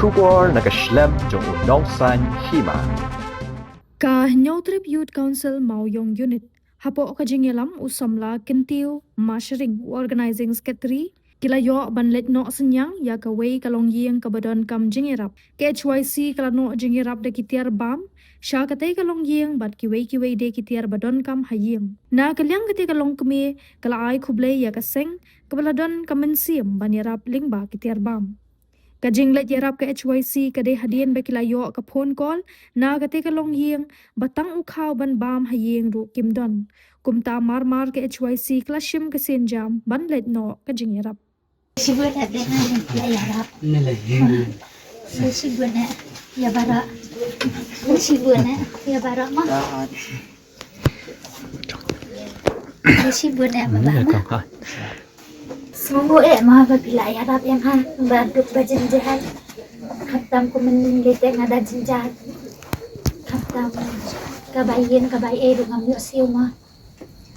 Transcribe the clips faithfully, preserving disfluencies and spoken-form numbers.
Khubor na ka shlem jong u Nongsaiñ Hima. Ka Hynñiewtrep Youth Council Mawiong Unit, hapoh ka jingïalam u samla Kyntiew Mashering, u Organizing Secretary, ki la ïoh ban leit noh synñiang ïa kawei ka longïing kaba donkam jingïarap. Ka H Y C ka la noh jingïarap da ki tiar bam sha katei ka longïing bad kiwei kiwei de ki tiar ba donkam ha ïing. Na ka liang katei ka longkmie, ka la ai khublei ïa ka seng kaba la don ka mynsiem ban ïarap lyngba ki tiar bam. Ka jingleit ïarap ka H Y C ka dei hadien ba ki la ïoh ka phone call na katei ka longïing ba tang u khaw ban bam ha ïing ruh kim don. Kumta mar mar ka H Y C ka la shim ka sienjam ban leit noh ka jingïarap. Shibun eh, dei na la ïarap. Shibun eh ïa baroh. Shibun eh ïa baroh ma. Shibun eh ma ba ma. Sngewnguh eh ma ba phi la ïarap em ha, ba duk ba jynjar. Khamtam kumne lei te nga da jynjar. Khamtam kaba ïeng kaba ei ruh ngam ïoh siew ma.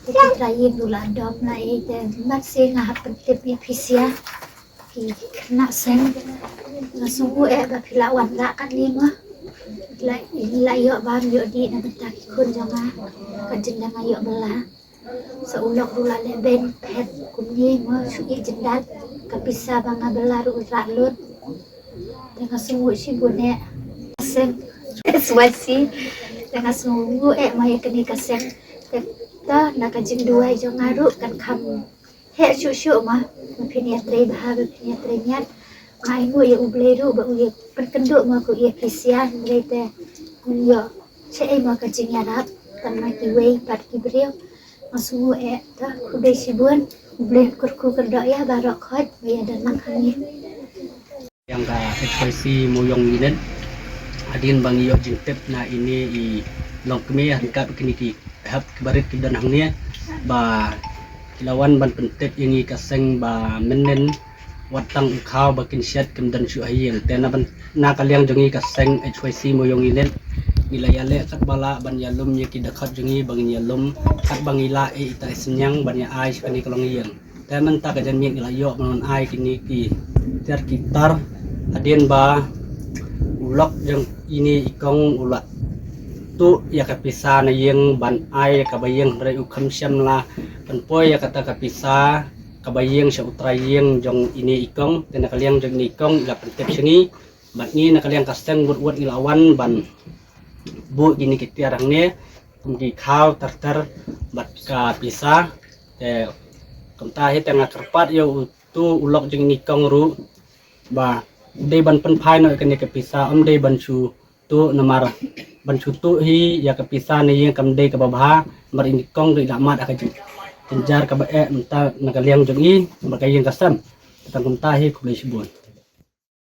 Te ki trai ïeng ruh la dom la ei te mat se nga hap pyntip ïa phi sia. Ki khynnah seng, nga sngewnguh eh ba phi la wanrah katne ma. La, la ïoh bam ïoh dih na bynta ki khun jong nga. Ka jingdang nga ïoh bylla. Sa u lok ruh la leh beiñ phet kumne ma, shu ïeh jyndat. Ka pisa ba nga bylla ruh rah lut. Te nga sngewnguh shibun eh. Seng, H Y C. Te nga sngewnguh eh ma ïa kane ka seng. Te ta na ka jingduwai jong nga ruh kan kham heh shuh shuh ma, ba phin ïatrei bha, ba phin ïatrei miat. Nga ainguh ïa U Blei ruh ba u ïa pynkynduh ma, ko ïa phi sia, hynrei te un ïoh shaei ma ka jingïarap tang na kiwei pat ki briew. Nga sngewnguh eh, ta khublei shibun. U Blei un kyrkhu kyrdoh ïa baroh khoit ba ïa don lang hangne. Ïa ka H Y C Mawiong Unit, hadien ba ngi ïoh jingtip na ine i longkmie ryngkat bad kine ki hep ki barit ki don hangne ba ki la wan ban pyntip ïa ngi ka seng ba mynnin wat tang u khaw ba kin shet kim don shuh ha ïing. Te na ban, na ka liang jong ngi ka seng H Y C Mawiong Unit, ngi la ïaleh katba lah ban ïalum ïa ki dkhot jong ngi ba ngin ïalum katba ngi lah ïa ita i synñiang ban ïa ai sha kane ka longïing. Te mynta ka janmiet ngi la ïoh ban wan ai kine ki tiar ki tar hadien ba u lok jong ine i kong u la tuh ïa ka pisa na ïing ban ai ïa kaba ïeng, hynrei u kham shym la pynpoi ïa kata ka pisa kaba ïeng sha u trai ïing jong ine i kong. Te na ka liang jong ine i kong i la pyntip sha ngi bad ngi na ka liang ka seng wut wut ngi la wan ban buh kine ki tiar hangne kum ki khaw ter ter bad ka pisa. Te kumta hi te nga kyrpad ïa uto u lok jong ine i kong ruh ba u dei ban pynphai noh ïa kane ka pisa, ym dei ban shu tuh namar ban shu tuh hi ïa ka pisa na ïing kam dei kaba bha, namar ine i kong ruh i la mad ha ka jing, jynjar kaba eh. Mynta na ka liang jong i bad ka ïing ka sem. Te tang kumta hi, khublei shibun.